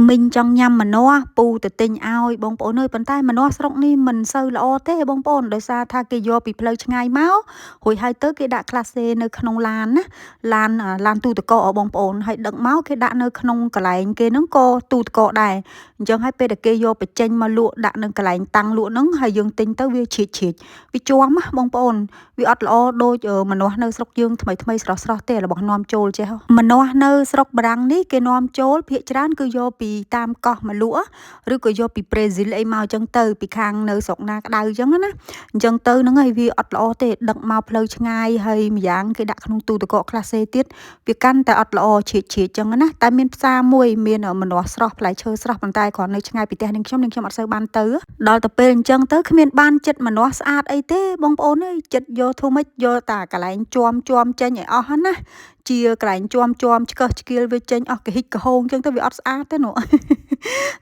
មីងចង់ញ៉ាំម្នាស់ពូទៅទិញឲ្យបងប្អូនអើយប៉ុន្តែម្នាស់ស្រុកនេះមិនសូវល្អទេបងប្អូនដោយសារថាគេយកពីផ្លូវឆ្ងាយមករួចហើយទៅគេដាក់ក្លាសេនៅក្នុងឡានណាឡានឡានទូទឹកកកបងប្អូនហើយដឹកមកគេដាក់នៅក្នុងកន្លែងគេហ្នឹងក៏ទូទឹកកកដែរអញ្ចឹងហើយពេលដែលគេយកបញ្ចេញមកលក់ដាក់នៅកន្លែងតាំងលក់ហ្នឹងហើយយើងទិញទៅវាជ្រៀកជ្រៀកវាជាំណាបងប្អូនវាអត់ល្អដូចម្នាស់នៅស្រុកយើងថ្មីថ្មីស្រស់ស្រស់ទេរបស់នាំចូលចេះម្នាស់នៅស្រុកបារាំងនេះគេនាំចូលភាគច្រើនគឺយកពីតាមកោះមកលក់ឬក៏យកពីប្រេស៊ីលអីមកអញ្ចឹងទៅពីខាងនៅស្រុកណាក្តៅអញ្ចឹងណាអញ្ចឹងទៅហ្នឹងហើយវាអត់ល្អទេដឹកមកផ្លូវឆ្ងាយហើយម្យ៉ាងគេដាក់ក្នុងទូទឹកកកក្លាសេទៀតវាកាន់តែអត់ល្អជ្រៀកជ្រៀកអញ្ចឹងណាតែមានផ្សារមួយមានម្នាស់ស្រស់ផ្លែឈើស្រស់ប៉ុន្តែគ្រាន់នៅឆ្ងាយពីផ្ទះនាងខ្ញុំនាងខ្ញុំអត់សូវបានទៅដល់ទៅពេលអញ្ចឹងទៅគ្មានបានចិត្តម្នាស់ស្អាតអីទេបងប្អូនអើយចិត្តយកធ្វើម៉េចយកតាកន្លែងជាំជាំចេញឲ្យអស់ណាជាកន្លែងជាំជាំឆ្កឹះឆ្កៀលវាចេញអស់កហ៊ិចកហូងអញ្ចឹងទៅវាអត់ស្អាតទេនោះ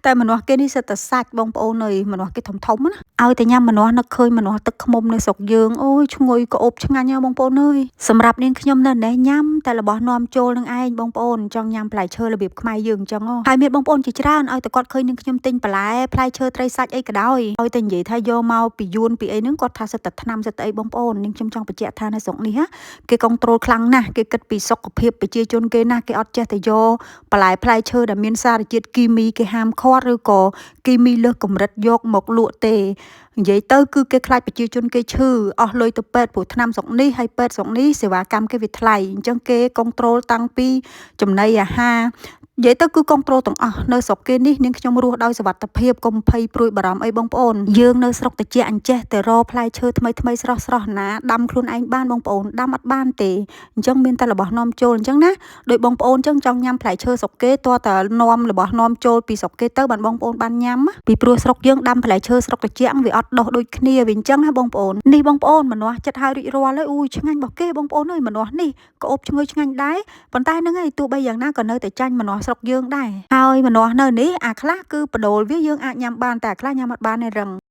តែម្នាស់គេនេះសិតតែសាច់បងប្អូនអើយម្នាស់គេធំធំណាឲ្យតែញ៉ាំម្នាស់នឹកឃើញម្នាស់ទឹកឃ្មុំនៅស្រុកយើងអូយឈ្ងុយក្អូបឆ្ងាញ់ហ៎បងប្អូនអើយសម្រាប់នាងខ្ញុំនៅនេះញ៉ាំតែរបស់នាំចូលនឹងឯងបងប្អូនចង់ញ៉ាំផ្លែឈើរបៀបខ្មែរយើងអញ្ចឹងហើយមានបងប្អូនជាច្រើនឲ្យតែគាត់ឃើញនាងខ្ញុំទិញបន្លែផ្លែឈើត្រីសាច់អីក៏ដោយឲ្យតែនិយាយថាយកមកពីយួនពីអីហ្នឹងគាត់ថាសិតតែថ្នាំសិតតែអីបងប្អូននាងខ្ញុំចង់បញ្ជាក់ថានៅស្រុកនេះគេcontrol ខ្លាំងណាស់គេគិតពីសុខភាពប្រជាជនគេណាស់គេអត់ចេះតែយកបន្លែផ្លែឈើដែលមានសារជាតិគីមីគេហាមឃាត់ឬក៏គីមីលើសកម្រិតយកមកលក់ទេនិយាយទៅគឺគេខ្លាចប្រជាជនគេឈឺអស់លុយទៅពេទ្យព្រោះថ្នាំស្រុកនេះហើយពេទ្យស្រុកនេះសេវាកម្មគេវាថ្លៃអញ្ចឹងគេcontrol តាំងពីចំណីអាហារនិយាយទៅគឺcontrol ទាំងអស់នៅស្រុកគេនេះនាងខ្ញុំរស់ដោយសុវត្ថិភាពកុំភ័យព្រួយបារម្ភអីបងប្អូនយើងនៅស្រុកតិចអញ្ចេះតែរកផ្លែឈើថ្មីថ្មីស្រស់ស្រស់ណាដាំខ្លួនឯងបានបងប្អូនដាំអត់បានទេអញ្ចឹងមានតែរបស់នាំចូលអញ្ចឹងណាដោយបងប្អូនអញ្ចឹងចង់ញ៉ាំផ្លែឈើស្រុកគេតើតើនាំរបស់នាំចូលពីស្រុកគេទៅបានបងប្អូនបានញ៉ាំពីព្រោះស្រុកយើងដាំផ្លែឈើស្រុកត្រជាក់វាអត់ដុះដូចគ្នាវាអញ្ចឹងណាបងប្អូននេះបងប្អូនម្នាស់ចិត្តហើយរួចរាល់ហើយអូយឆ្ងាញ់របស់គេបងប្អូនអើយម្នាស់នេះក្អូបឈ្ងុយឆ្ងាញ់ដែរប៉ុន្តែហ្នឹងហើយទោះបីយ៉ាងណាក៏នៅតែចាញ់ម្នាស់ស្រុកយើងដែរហើយម្នាស់នៅនេះអាខ្លះគឺបដូលវាយើងអាចញ៉ាំបានតែអាខ្លះញ៉ាំអត់បានទេរឹង។